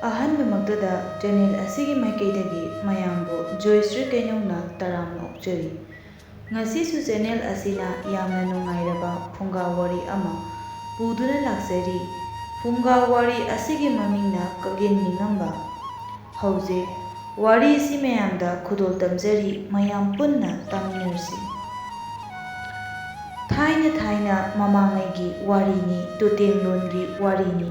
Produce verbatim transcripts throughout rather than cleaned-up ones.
ꯑꯍꯥꯟꯕꯃꯛꯇꯗ channel ꯑꯁꯤꯒꯤ ꯃꯥꯏꯀꯩꯗꯒꯤ ꯃꯌꯥꯝꯕꯨ ꯖꯣꯏꯁ꯭ꯔꯤ ꯀꯩꯅꯧꯅ ꯇꯔꯥꯝꯅ ꯑꯣꯛꯆꯔꯤ꯫ ꯉꯁꯤꯁꯨ channel ꯑꯁꯤꯅ ꯌꯥꯝꯅ ꯅꯨꯡꯉꯥꯏꯔꯕ ꯐꯨꯡꯒꯥ ꯋꯥꯔꯤ ꯑꯃ ꯄꯨꯗꯨꯅ ꯂꯥꯛꯆꯔꯤ꯫ ꯐꯨꯡꯒꯥ ꯋꯥꯔꯤ ꯑꯁꯤꯒꯤ ꯃꯃꯤꯡꯅ ꯀꯛꯌꯦꯟ ꯅꯤꯡꯉꯝꯕ꯫ ꯍꯧꯖꯤꯛ ꯋꯥꯔꯤꯁꯤ ꯃꯌꯥꯝꯗ ꯈꯨꯗꯣꯜ ꯇꯝꯖꯔꯤ, ꯃꯌꯥꯝ ꯄꯨꯟꯅ ꯇꯥꯃꯤꯟꯅꯔꯁꯤ꯫ ꯊꯥꯏꯅ ꯊꯥꯏꯅ ꯃꯃꯥꯡꯉꯩꯒꯤ ꯋꯥꯔꯤꯅꯤ, ꯇꯨꯇꯦꯡꯂꯣꯟꯒꯤ ꯋꯥꯔꯤꯅꯤ꯫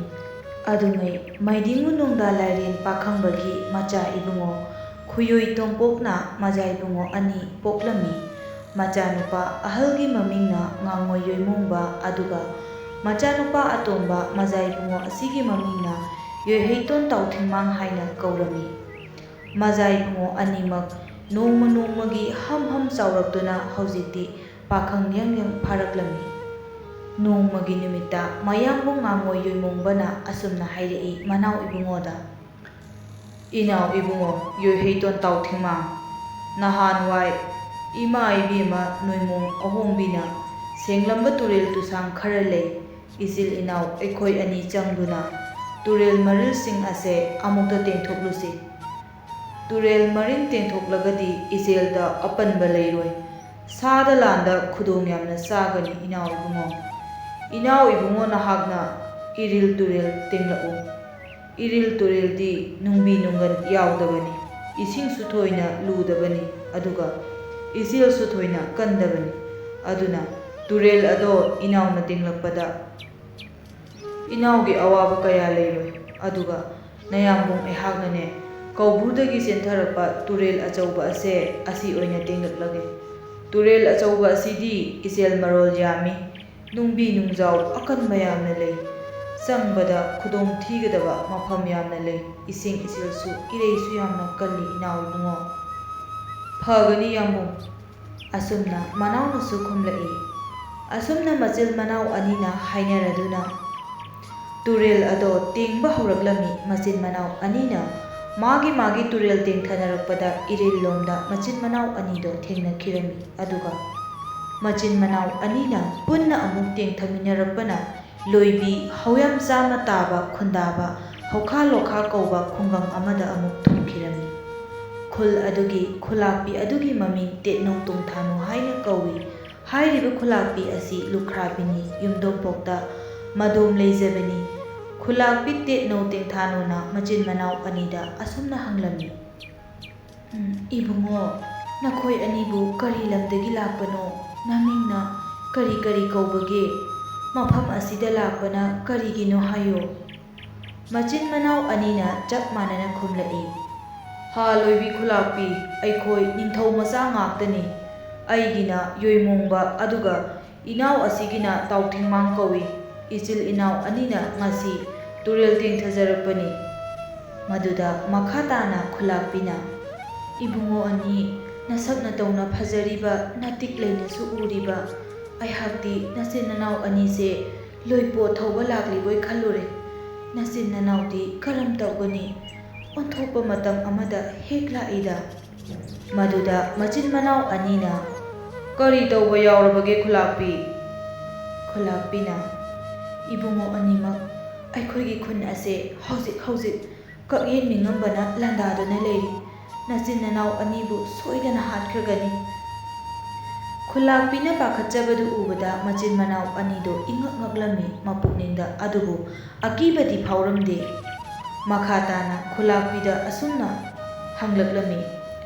ꯑꯗꯨꯉꯩ ꯃꯥꯏꯗꯤꯡꯉꯨ ꯅꯣꯡꯗꯥ ꯂꯥꯏꯔꯦꯟ ꯄꯥꯈꯪꯕꯒꯤ ꯃꯆꯥ ꯏꯕꯨꯡꯉꯣ ꯈꯨꯌꯣꯏ ꯇꯣꯝꯄꯣꯛꯅ ꯃꯖꯥ ꯏꯕꯨꯡꯉꯣ ꯑꯅꯤ ꯄꯣꯛꯂꯝꯃꯤ꯫ ꯃꯆꯥꯅꯨꯄꯥ ꯑꯍꯜꯒꯤ ꯃꯃꯤꯡꯅ ꯉꯥꯉꯣꯏ ꯌꯣꯏꯃꯣꯡꯕ, ꯑꯗꯨꯒ ꯃꯆꯥꯅꯨꯄꯥ ꯑꯇꯣꯝꯕ ꯃꯖꯥ ꯏꯕꯨꯡꯉꯣ ꯑꯁꯤꯒꯤ ꯃꯃꯤꯡꯅ ꯌꯣꯏꯍꯩꯇꯣꯟ ꯇꯥꯎꯊꯤꯡꯃꯥꯡ ꯍꯥꯏꯅ ꯀꯧꯔꯝꯃꯤ꯫ ꯃꯖꯥ ꯏꯕꯨꯡꯉꯣ ꯑꯅꯤꯃꯛ ꯅꯣꯡꯃ ꯅꯣꯡꯃꯒꯤ ꯍꯝ ꯍꯝ ꯆꯥꯎꯔꯛꯇꯨꯅ ꯍꯧꯖꯤꯛꯇꯤ ꯄꯥꯈꯪ ꯌꯥꯡ ꯌꯥꯡ ꯐꯥꯔꯛꯂꯝꯃꯤ꯫ ꯅꯣꯡꯃꯒꯤ ꯅꯨꯃꯤꯠꯇ ꯃꯌꯥꯝꯕꯨꯡ ꯉꯥꯉꯣꯏ ꯌꯣꯏꯃꯣꯡꯕꯅ ꯑꯁꯨꯝꯅ ꯍꯥꯏꯔꯛꯏ ꯃꯅꯥꯎ ꯏꯕꯨꯡꯉꯣꯗ, "ꯏꯅꯥꯎ ꯏꯕꯨꯡꯉꯣ ꯌꯣꯏꯍꯩꯇꯣꯟ ꯇꯥꯎꯊꯤꯡꯃꯥꯡ, ꯅꯍꯥꯟꯋꯥꯏ ꯏꯃꯥ ꯏꯕꯦꯝꯃ ꯅꯣꯏꯃꯣꯡ ꯑꯍꯣꯡꯕꯤꯅ ꯁꯦꯡꯂꯝꯕ ꯇꯨꯔꯦꯜ ꯇꯨꯁꯥꯡ ꯈꯔ ꯂꯩ꯫ ꯏꯆꯤꯜ ꯏꯅꯥꯎ ꯑꯩꯈꯣꯏ ꯑꯅꯤ ꯆꯪꯗꯨꯅ ꯇꯨꯔꯦꯜ ꯃꯔꯤꯜꯁꯤꯡ ꯑꯁꯦ ꯑꯃꯨꯛꯇ ꯇꯦꯡꯊꯣꯛꯂꯨꯁꯤ꯫ ꯇꯨꯔꯦꯜ ꯃꯔꯤꯜ ꯇꯦꯡꯊꯣꯛꯂꯒꯗꯤ ꯏꯆꯦꯜꯗ ꯑꯄꯟꯕ ꯂꯩꯔꯣꯏ꯫ ꯁꯥꯗ ꯂꯥꯟꯗ ꯈꯨꯗꯣꯡ ꯌꯥꯝꯅ ꯆꯥꯒꯅꯤ ꯏꯅꯥꯎ ꯏꯕꯨꯡꯉꯣ꯫" ꯏꯅꯥꯎ ꯏꯕꯨꯡꯉꯣ ꯅꯍꯥꯛꯅ ꯏꯔꯤꯜ ꯇꯨꯔꯦꯜ ꯇꯦꯡꯂꯛꯎ꯫ ꯏꯔꯤꯜ ꯇꯨꯔꯦꯜꯗꯤ ꯅꯨꯡꯕꯤ ꯅꯨꯡꯒꯟ ꯌꯥꯎꯗꯕꯅꯤ, ꯏꯁꯤꯡꯁꯨ ꯊꯣꯏꯅ ꯂꯨꯗꯕꯅꯤ, ꯑꯗꯨꯒ ꯏꯆꯦꯜꯁꯨ ꯊꯣꯏꯅ ꯀꯟꯗꯕꯅꯤ꯫ ꯑꯗꯨꯅ ꯇꯨꯔꯦꯜ ꯑꯗꯣ ꯏꯅꯥꯎꯅ ꯇꯦꯡꯂꯛꯄꯗ ꯏꯅꯥꯎꯒꯤ ꯑꯋꯥꯕ ꯀꯌꯥ ꯂꯩꯔꯣꯏ꯫ ꯑꯗꯨꯒ ꯅꯌꯥꯝꯕꯨꯡ ꯑꯩꯍꯥꯛꯅꯅꯦ, ꯀꯧꯕ꯭ꯔꯨꯗꯒꯤ ꯆꯦꯟꯊꯔꯛꯄ ꯇꯨꯔꯦꯜ ꯑꯆꯧꯕ ꯑꯁꯦ ꯑꯁꯤ ꯑꯣꯏꯅ ꯇꯦꯡꯂꯛꯂꯒꯦ꯫ ꯇꯨꯔꯦꯜ ꯑꯆꯧꯕ ꯑꯁꯤꯗꯤ ꯏꯆꯦꯜ ꯃꯔꯣꯜ ꯌꯥꯝꯃꯤ, ꯅꯨꯡꯕꯤ ꯅꯨꯡꯖꯥꯎ ꯑꯀꯟꯕ ꯌꯥꯝꯅ ꯂꯩ꯫ ꯆꯪꯕꯗ ꯈꯨꯗꯣꯡ ꯊꯤꯒꯗꯕ ꯃꯐꯝ ꯌꯥꯝꯅ ꯂꯩ꯫ ꯏꯁꯤꯡ ꯏꯆꯦꯜꯁꯨ ꯏꯔꯩꯁꯨ ꯌꯥꯝꯅ ꯀꯜꯂꯤ ꯏꯅꯥꯎ ꯏꯕꯨꯡꯉꯣ꯫ ꯐꯒꯅꯤ ꯌꯥꯝꯕꯨꯡ꯫ ꯑꯁꯨꯝꯅ ꯃꯅꯥꯎꯅꯁꯨ ꯈꯨꯝꯂꯛꯏ꯫ ꯑꯁꯨꯝꯅ ꯃꯆꯤꯜ ꯃꯅꯥꯎ ꯑꯅꯤꯅ ꯍꯥꯏꯅꯔꯗꯨꯅ ꯇꯨꯔꯦꯜ ꯑꯗꯣ ꯇꯦꯡꯕ ꯍꯧꯔꯛꯂꯝꯃꯤ꯫ ꯃꯆꯤꯟ ꯃꯅꯥꯎ ꯑꯅꯤꯅ ꯃꯥꯒꯤ ꯃꯥꯒꯤ ꯇꯨꯔꯦꯜ ꯇꯦꯡꯊꯅꯔꯛꯄꯗ ꯏꯔꯤꯜ ꯂꯣꯝꯗ ꯃꯆꯤꯟ ꯃꯅꯥꯎ ꯑꯅꯤꯗꯣ ꯊꯦꯡꯅꯈꯤꯔꯝꯃꯤ꯫ ꯑꯗꯨꯒ ꯃꯆꯤꯟ ꯃꯅꯥꯎ ꯑꯅꯤꯅ ꯄꯨꯟꯅ ꯑꯃꯨꯛ ꯇꯦꯡꯊꯃꯤꯟꯅꯔꯛꯄꯅ ꯂꯣꯏꯕꯤ ꯍꯧꯌꯥꯝ ꯆꯥꯝꯃ ꯇꯥꯕ ꯈꯨꯟꯗꯥꯕ ꯍꯧꯈꯥ ꯂꯣꯈꯥ ꯀꯧꯕ ꯈꯨꯡꯒꯪ ꯑꯃꯗ ꯑꯃꯨꯛ ꯊꯨꯡꯈꯤꯔꯝꯃꯤ꯫ ꯈꯨꯜ ꯑꯗꯨꯒꯤ ꯈꯨꯂꯥꯛꯄꯤ ꯑꯗꯨꯒꯤ ꯃꯃꯤꯡ ꯇꯦꯠꯅꯧ ꯇꯣꯡꯊꯥꯅꯨ ꯍꯥꯏꯅ ꯀꯧꯏ꯫ ꯍꯥꯏꯔꯤꯕ ꯈꯨꯂꯥꯛꯄꯤ ꯑꯁꯤ ꯂꯨꯈ꯭ꯔꯥꯕꯤꯅꯤ, ꯌꯨꯝꯗꯣꯡꯄꯣꯛꯇ ꯃꯗꯣꯝ ꯂꯩꯖꯕꯅꯤ꯫ ꯈꯨꯂꯥꯛꯄꯤ ꯇꯦꯠꯅꯧ ꯇꯦꯡꯊꯥꯅꯨꯅ ꯃꯆꯤꯟ ꯃꯅꯥꯎ ꯑꯅꯤꯗ ꯑꯁꯨꯝꯅ ꯍꯪꯂꯝꯃꯤ, "ꯎꯝ, ꯏꯕꯨꯡꯉꯣ, ꯅꯈꯣꯏ ꯑꯅꯤꯕꯨ ꯀꯔꯤ ꯂꯝꯗꯒꯤ ꯂꯥꯛꯄꯅꯣ? ꯅꯃꯤꯡꯅ ꯀꯔꯤ ꯀꯔꯤ ꯀꯧꯕꯒꯦ? ꯃꯐꯝ ꯑꯁꯤꯗ ꯂꯥꯛꯄꯅ ꯀꯔꯤꯒꯤꯅꯣ ꯍꯥꯏꯌꯨ?" ꯃꯆꯤꯟ ꯃꯅꯥꯎ ꯑꯅꯤꯅ ꯆꯞ ꯃꯥꯟꯅꯅ ꯈꯨꯝꯂꯛꯏ, "ꯍꯥ ꯂꯣꯏꯕꯤ ꯈꯨꯂꯥꯛꯄꯤ, ꯑꯩꯈꯣꯏ ꯅꯤꯡꯊꯧ ꯃꯆꯥ ꯉꯥꯛꯇꯅꯤ꯫ ꯑꯩꯒꯤꯅ ꯌꯣꯏꯃꯣꯡꯕ, ꯑꯗꯨꯒ ꯏꯅꯥꯎ ꯑꯁꯤꯒꯤꯅ ꯇꯥꯎꯊꯤꯡꯃꯥꯡ ꯀꯧꯏ꯫ ꯏꯆꯤꯜ ꯏꯅꯥꯎ ꯑꯅꯤꯅ ꯉꯁꯤ ꯇꯨꯔꯦꯜ ꯇꯦꯡꯊꯖꯔꯛꯄꯅꯤ꯫" ꯃꯗꯨꯗ ꯃꯈꯥ ꯇꯥꯅ ꯈꯨꯂꯥꯛꯄꯤꯅ, "ꯏꯕꯨꯡꯉꯣ ꯑꯅꯤ, ꯅꯁꯛ ꯅꯇꯧꯅ ꯐꯖꯔꯤꯕ, ꯅꯇꯤꯛ ꯂꯩꯅꯁꯨ ꯎꯔꯤꯕ ꯑꯩꯍꯥꯛꯇꯤ ꯅꯆꯤꯟ ꯅꯅꯥꯎ ꯑꯅꯤꯁꯦ ꯂꯣꯏꯄꯣꯠ ꯊꯧꯕ ꯂꯥꯛꯂꯤꯕꯣꯏ ꯈꯜꯂꯨꯔꯦ꯫ ꯅꯆꯤꯟ ꯅꯅꯥꯎꯗꯤ ꯀꯔꯝ ꯇꯧꯒꯅꯤ? ꯑꯣꯟꯊꯣꯛꯄ ꯃꯇꯝ ꯑꯃꯗ ꯍꯦꯛ ꯂꯥꯛꯏꯗ꯫" ꯃꯗꯨꯗ ꯃꯆꯤꯟ ꯃꯅꯥꯎ ꯑꯅꯤꯅ, "ꯀꯔꯤ ꯇꯧꯕ ꯌꯥꯎꯔꯕꯒꯦ ꯈꯨꯂꯥꯛꯄꯤ?" ꯈꯨꯂꯥꯛꯄꯤꯅ, "ꯏꯕꯨꯡꯉꯣ ꯑꯅꯤꯃꯛ, ꯑꯩꯈꯣꯏꯒꯤ ꯈꯨꯟ ꯑꯁꯦ ꯍꯧꯖꯤꯛ ꯍꯧꯖꯤꯛ ꯀꯛꯌꯦꯟ ꯃꯤꯉꯝꯕꯅ ꯂꯥꯟꯗꯥꯗꯨꯅ ꯂꯩꯔꯤ꯫ ꯅꯆꯤꯟ ꯅꯅꯥꯎ ꯑꯅꯤꯕꯨ ꯁꯣꯏꯗꯅ ꯍꯥꯠꯈ꯭ꯔꯒꯅꯤ꯫" ꯈꯨꯂꯥꯛꯄꯤꯅ ꯄꯥꯈꯠꯆꯕꯗꯨ ꯎꯕꯗ ꯃꯆꯤꯟ ꯃꯅꯥꯎ ꯑꯅꯤꯗꯨ ꯏꯉꯛ ꯉꯛꯂꯝꯃꯤ ꯃꯄꯨꯛꯅꯤꯡꯗ, ꯑꯗꯨꯕꯨ ꯑꯀꯤꯕꯗꯤ ꯐꯥꯎꯔꯝꯗꯦ꯫ ꯃꯈꯥ ꯇꯥꯅ ꯈꯨꯂꯥꯛꯄꯤꯗ ꯑꯁꯨꯝꯅ ꯍꯪꯂꯛꯂꯝꯃꯤ,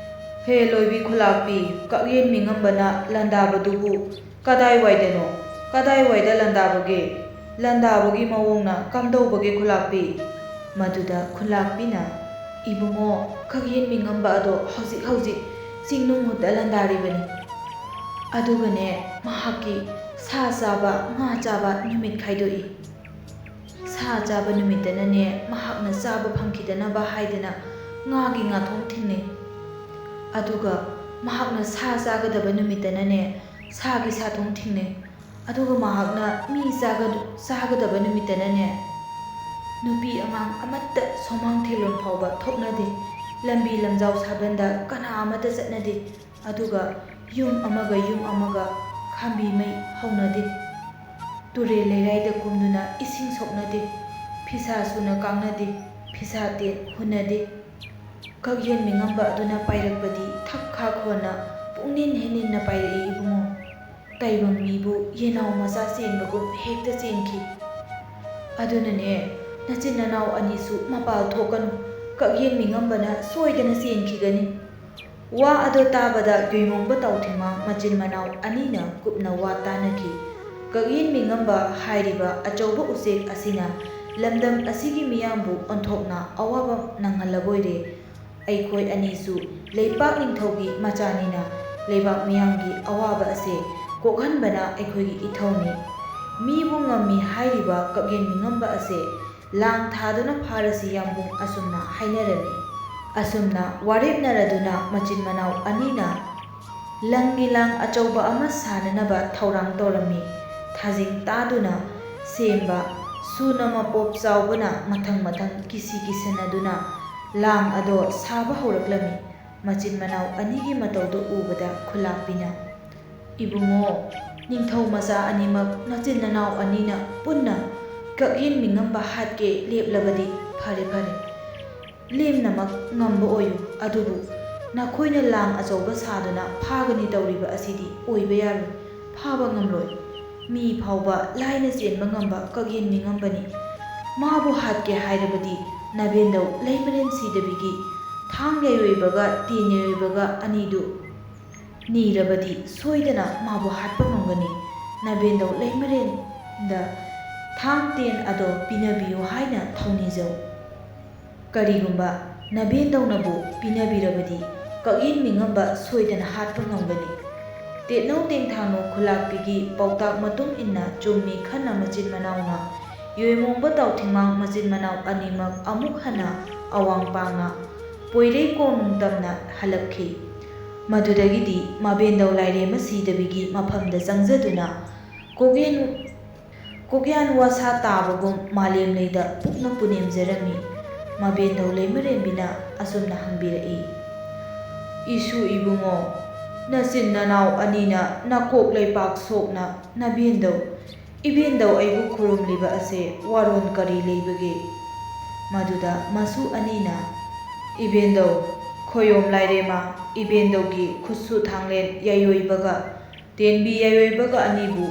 "ꯍꯦ ꯂꯣꯏꯕꯤ ꯈꯨꯂꯥꯛꯄꯤ, ꯀꯛꯌꯦꯟ ꯃꯤꯉꯝꯕꯅ ꯂꯥꯟꯗꯥꯕꯗꯨꯕꯨ ꯀꯗꯥꯏꯋꯥꯏꯗꯅꯣ? ꯀꯗꯥꯏꯋꯥꯏꯗ ꯂꯥꯟꯗꯥꯕꯒꯦ? ꯂꯥꯟꯗꯥꯕꯒꯤ ꯃꯑꯣꯡꯅ ꯀꯝꯗꯧꯕꯒꯦ ꯈꯨꯂꯥꯛꯄꯤ?" ꯃꯗꯨꯗ ꯈꯨꯂꯥꯛꯄꯤꯅ, "ꯏꯕꯨꯡꯉꯣ, ꯀꯛꯌꯦꯟ ꯃꯤꯉꯝꯕ ꯑꯗꯣ ꯍꯧꯖꯤꯛ ꯍꯧꯖꯤꯛ ꯆꯤꯡꯅꯨꯡ ꯍꯨꯠꯇ ꯂꯥꯟꯗꯥꯔꯤꯕꯅꯤ꯫ ꯑꯗꯨꯒꯅꯦ, ꯃꯍꯥꯛꯀꯤ ꯁꯥ ꯆꯥꯕ, ꯉꯥ ꯆꯥꯕ ꯅꯨꯃꯤꯠ ꯈꯥꯏꯗꯣꯛꯏ꯫ ꯁꯥ ꯆꯥꯕ ꯅꯨꯃꯤꯠꯇꯅꯅꯦ, ꯃꯍꯥꯛꯅ ꯆꯥꯕ ꯐꯪꯈꯤꯗꯅꯕ ꯍꯥꯏꯗꯅ ꯉꯥꯒꯤ ꯉꯥꯊꯣꯡ ꯊꯤꯡꯅꯩ꯫ ꯑꯗꯨꯒ ꯃꯍꯥꯛꯅ ꯁꯥ ꯆꯥꯒꯗꯕ ꯅꯨꯃꯤꯠꯇꯅꯅꯦ, ꯁꯥꯒꯤ ꯁꯥꯊꯣꯡ ꯊꯤꯡꯅꯩ꯫ ꯑꯗꯨꯒ ꯃꯍꯥꯛꯅ ꯃꯤ ꯆꯥꯒ-, ꯆꯥꯒꯗꯕ ꯅꯨꯃꯤꯠꯇꯅꯅꯦ, ꯅꯨꯄꯤ ꯑꯉꯥꯡ ꯑꯃꯠꯇ ꯁꯨꯃꯥꯡ ꯊꯦꯂꯣꯟ ꯐꯥꯎꯕ ꯊꯣꯛꯅꯗꯦ꯫ ꯂꯝꯕꯤ ꯂꯝꯖꯥꯎ ꯁꯥꯕꯟꯗ ꯀꯅꯥ ꯑꯃꯠꯇ ꯆꯠꯅꯗꯦ꯫ ꯑꯗꯨꯒ ꯌꯨꯝ ꯑꯃꯒ ꯌꯨꯝ ꯑꯃꯒ ꯈꯥꯝꯕꯤ ꯃꯩ ꯍꯧꯅꯗꯦ꯫ ꯇꯨꯔꯦꯜ ꯂꯩꯔꯥꯏꯗ ꯀꯨꯝꯗꯨꯅ ꯏꯁꯤꯡ ꯁꯣꯛꯅꯗꯦ꯫ ꯐꯤꯁꯥ ꯁꯨꯅ ꯀꯥꯡꯅꯗꯦ꯫ ꯐꯤꯁꯥ ꯇꯦꯟ ꯍꯨꯟꯅꯗꯦ꯫ ꯀꯛꯌꯦꯟ ꯃꯤꯉꯝꯕ ꯑꯗꯨꯅ ꯄꯥꯏꯔꯛꯄꯗꯤ ꯊꯛ ꯈꯥꯛ ꯍꯣꯟꯅ ꯄꯨꯡꯅꯤꯟ ꯍꯦꯟꯅꯤꯟꯅ ꯄꯥꯏꯔꯛꯏ ꯏꯕꯨꯡꯉꯣ꯫ ꯇꯥꯏꯕꯪ ꯃꯤꯕꯨ ꯌꯦꯅꯥꯎ ꯃꯆꯥ ꯆꯦꯟꯕꯒꯨꯝ ꯍꯦꯛꯇ ꯆꯦꯟꯈꯤ꯫ ꯑꯗꯨꯅꯅꯦ, ꯅꯆꯤꯟ ꯅꯅꯥꯎ ꯑꯅꯤꯁꯨ ꯃꯄꯥꯜ ꯊꯣꯛꯀꯅꯨ꯫ ꯀꯛꯌꯦꯟ ꯃꯤꯉꯝꯕꯅ ꯁꯣꯏꯗꯅ ꯆꯦꯟꯈꯤꯒꯅꯤ꯫ ꯋꯥ ꯑꯗꯣ ꯇꯥꯕꯗ ꯌꯣꯏꯃꯣꯡꯕ ꯇꯥꯎꯊꯤꯃꯥꯡ ꯃꯆꯤꯟ ꯃꯅꯥꯎ ꯑꯅꯤꯅ ꯀꯨꯞꯅ ꯋꯥ ꯇꯥꯅꯈꯤ꯫ ꯀꯛꯌꯦꯟ ꯃꯤꯉꯝꯕ ꯍꯥꯏꯔꯤꯕ ꯑꯆꯧꯕ ꯎꯆꯦꯛ ꯑꯁꯤꯅ ꯂꯝꯗꯝ ꯑꯁꯤꯒꯤ ꯃꯤꯌꯥꯝꯕꯨ ꯑꯣꯟꯊꯣꯛꯅ ꯑꯋꯥꯕ ꯅꯪꯍꯜꯂꯕꯣꯏꯔꯦ꯫ ꯑꯩꯈꯣꯏ ꯑꯅꯤꯁꯨ ꯂꯩꯄꯥꯛ ꯅꯤꯡꯊꯧꯒꯤ ꯃꯆꯥꯅꯤꯅ ꯂꯩꯕꯥꯛ ꯃꯤꯌꯥꯝꯒꯤ ꯑꯋꯥꯕ ꯑꯁꯦ ꯀꯣꯛꯍꯟꯕꯅ ꯑꯩꯈꯣꯏꯒꯤ ꯏꯊꯧꯅꯤ꯫ ꯃꯤꯕꯨ ꯉꯝꯃꯤ ꯍꯥꯏꯔꯤꯕ ꯀꯛꯌꯦꯟ ꯃꯤꯉꯝꯕ ꯑꯁꯦ ꯂꯥꯡ ꯊꯥꯗꯨꯅ ꯐꯥꯔꯁꯤ ꯌꯥꯝꯕꯨꯡ ꯑꯁꯨꯝꯅ ꯍꯥꯏꯅꯔꯝꯃꯤ꯫ ꯑꯁꯨꯝꯅ ꯋꯥꯔꯦꯞꯅꯔꯗꯨꯅ ꯃꯆꯤꯟ ꯃꯅꯥꯎ ꯑꯅꯤꯅ ꯂꯪꯒꯤ ꯂꯥꯡ ꯑꯆꯧꯕ ꯑꯃ ꯁꯥꯅꯅꯕ ꯊꯧꯔꯥꯡ ꯇꯧꯔꯝꯃꯤ꯫ ꯊꯥꯖꯤꯡ ꯇꯥꯗꯨꯅ ꯁꯦꯝꯕ ꯁꯨꯅ ꯃꯄꯣꯞ ꯆꯥꯎꯕꯅ ꯃꯊꯪ ꯃꯊꯪ ꯀꯤꯁꯤ ꯀꯤꯁꯟꯅꯗꯨꯅ ꯂꯥꯡ ꯑꯗꯣ ꯁꯥꯕ ꯍꯧꯔꯛꯂꯝꯃꯤ꯫ ꯃꯆꯤꯟ ꯃꯅꯥꯎ ꯑꯅꯤꯒꯤ ꯃꯇꯧꯗꯨ ꯎꯕꯗ ꯈꯨꯂꯥꯛꯄꯤꯅ, "ꯏꯕꯨꯡꯉꯣ, ꯅꯤꯡꯊꯧ ꯃꯆꯥ ꯑꯅꯤꯃꯛ ꯅꯆꯤꯟ ꯅꯅꯥꯎ ꯑꯅꯤꯅ ꯄꯨꯟꯅ ꯀꯛꯌꯦꯟ ꯃꯤꯉꯝꯕ ꯍꯥꯠꯀꯦ ꯂꯦꯞꯂꯕꯗꯤ ꯐꯔꯦ ꯐꯔꯦ꯫ ꯂꯦꯝꯅꯃꯛ ꯉꯝꯕ ꯑꯣꯏꯌꯨ꯫ ꯑꯗꯨꯕꯨ ꯅꯈꯣꯏꯅ ꯂꯥꯡ ꯑꯆꯧꯕ ꯁꯥꯗꯨꯅ ꯐꯥꯒꯅꯤ ꯇꯧꯔꯤꯕ ꯑꯁꯤꯗꯤ ꯑꯣꯏꯕ ꯌꯥꯔꯣꯏ꯫ ꯐꯥꯕ ꯉꯝꯂꯣꯏ꯫ ꯃꯤ ꯐꯥꯎꯕ ꯂꯥꯏꯅ ꯆꯦꯟꯕ ꯉꯝꯕ ꯀꯛꯌꯦꯟ ꯃꯤꯉꯝꯕꯅꯤ꯫ ꯃꯥꯕꯨ ꯍꯥꯠꯀꯦ ꯍꯥꯏꯔꯕꯗꯤ ꯅꯕꯦꯟꯗꯧ ꯂꯩꯃꯔꯦꯟ ꯁꯤꯗꯕꯤꯒꯤ ꯊꯥꯡ ꯌꯩꯔꯣꯏꯕꯒ ꯇꯦꯟ ꯌꯩꯔꯣꯏꯕꯒ ꯑꯅꯤꯗꯨ ꯅꯤꯔꯕꯗꯤ ꯁꯣꯏꯗꯅ ꯃꯥꯕꯨ ꯍꯥꯠꯄ ꯉꯝꯒꯅꯤ꯫ ꯅꯕꯦꯟꯗꯧ ꯂꯩꯃꯔꯦꯟꯗ ꯊꯥꯡ ꯇꯦꯟ ꯑꯗꯣ ꯄꯤꯅꯕꯤꯌꯨ ꯍꯥꯏꯅ ꯊꯧꯅꯤꯖꯧ꯫ ꯀꯔꯤꯒꯨꯝꯕ ꯅꯕꯦꯟꯗꯧꯅꯕꯨ ꯄꯤꯅꯕꯤꯔꯕꯗꯤ ꯀꯛꯌꯦꯟ ꯃꯤꯉꯝꯕ ꯁꯣꯏꯗꯅ ꯍꯥꯠꯄ ꯉꯝꯒꯅꯤ꯫" ꯇꯦꯠꯅꯧ ꯇꯦꯡꯊꯥꯅꯧ ꯈꯨꯂꯥꯛꯄꯤꯒꯤ ꯄꯥꯎꯇꯥꯛ ꯃꯇꯨꯡ ꯏꯟꯅ ꯆꯨꯝꯃꯤ ꯈꯟꯅ ꯃꯆꯤꯟ ꯃꯅꯥꯎꯅ ꯌꯣꯏꯃꯣꯡꯕ ꯇꯥꯎꯊꯤꯃꯥꯡ ꯃꯆꯤꯟ ꯃꯅꯥꯎ ꯑꯅꯤꯃꯛ ꯑꯃꯨꯛ ꯍꯟꯅ ꯑꯋꯥꯡ ꯄꯥꯡꯅ ꯄꯣꯏꯔꯩ ꯀꯣꯅꯨꯡ ꯇꯝꯅ ꯍꯜꯂꯛꯈꯤ꯫ ꯃꯗꯨꯗꯒꯤꯗꯤ ꯃꯕꯦꯟꯗꯧ ꯂꯥꯏꯔꯦꯝꯃ ꯁꯤꯗꯕꯤꯒꯤ ꯃꯐꯝꯗ ꯆꯪꯖꯗꯨꯅ ꯀꯣꯛꯌꯦꯟ, ꯀꯣꯛꯌꯥꯟ ꯋꯥꯁꯥ ꯇꯥꯕꯒꯨꯝ ꯃꯥꯂꯦꯝ ꯂꯩꯗ ꯄꯨꯛꯅ ꯄꯨꯅꯦꯝꯖꯔꯝꯃꯤ꯫ ꯃꯕꯦꯟꯗꯧ ꯂꯩꯃꯔꯦꯝꯕꯤꯅ ꯑꯁꯨꯝꯅ ꯍꯪꯕꯤꯔꯛꯏ, "ꯏꯁꯨ ꯏꯕꯨꯡꯉꯣ, ꯅꯆꯤꯟ ꯅꯅꯥꯎ ꯑꯅꯤꯅ ꯅꯀꯣꯛ ꯂꯩꯄꯥꯛ ꯁꯣꯛꯅ ꯅꯕꯦꯟꯗꯧ, ꯏꯕꯦꯟꯗꯧ ꯑꯩꯕꯨ ꯈꯨꯔꯨꯝꯂꯤꯕ ꯑꯁꯦ ꯋꯥꯔꯣꯟ ꯀꯔꯤ ꯂꯩꯕꯒꯦ?" ꯃꯗꯨꯗ ꯃꯁꯨ ꯑꯅꯤꯅ, "ꯏꯕꯦꯟꯗꯧ, ꯈꯣꯌꯣꯝ ꯂꯥꯏꯔꯦꯝꯃ, ꯏꯕꯦꯟꯗꯧꯒꯤ ꯈꯨꯠꯁꯨ ꯊꯥꯡꯂꯦꯟ ꯌꯥꯏꯑꯣꯏꯕꯒ ꯇꯦꯟꯕꯤ ꯌꯥꯏꯑꯣꯏꯕꯒ ꯑꯅꯤꯕꯨ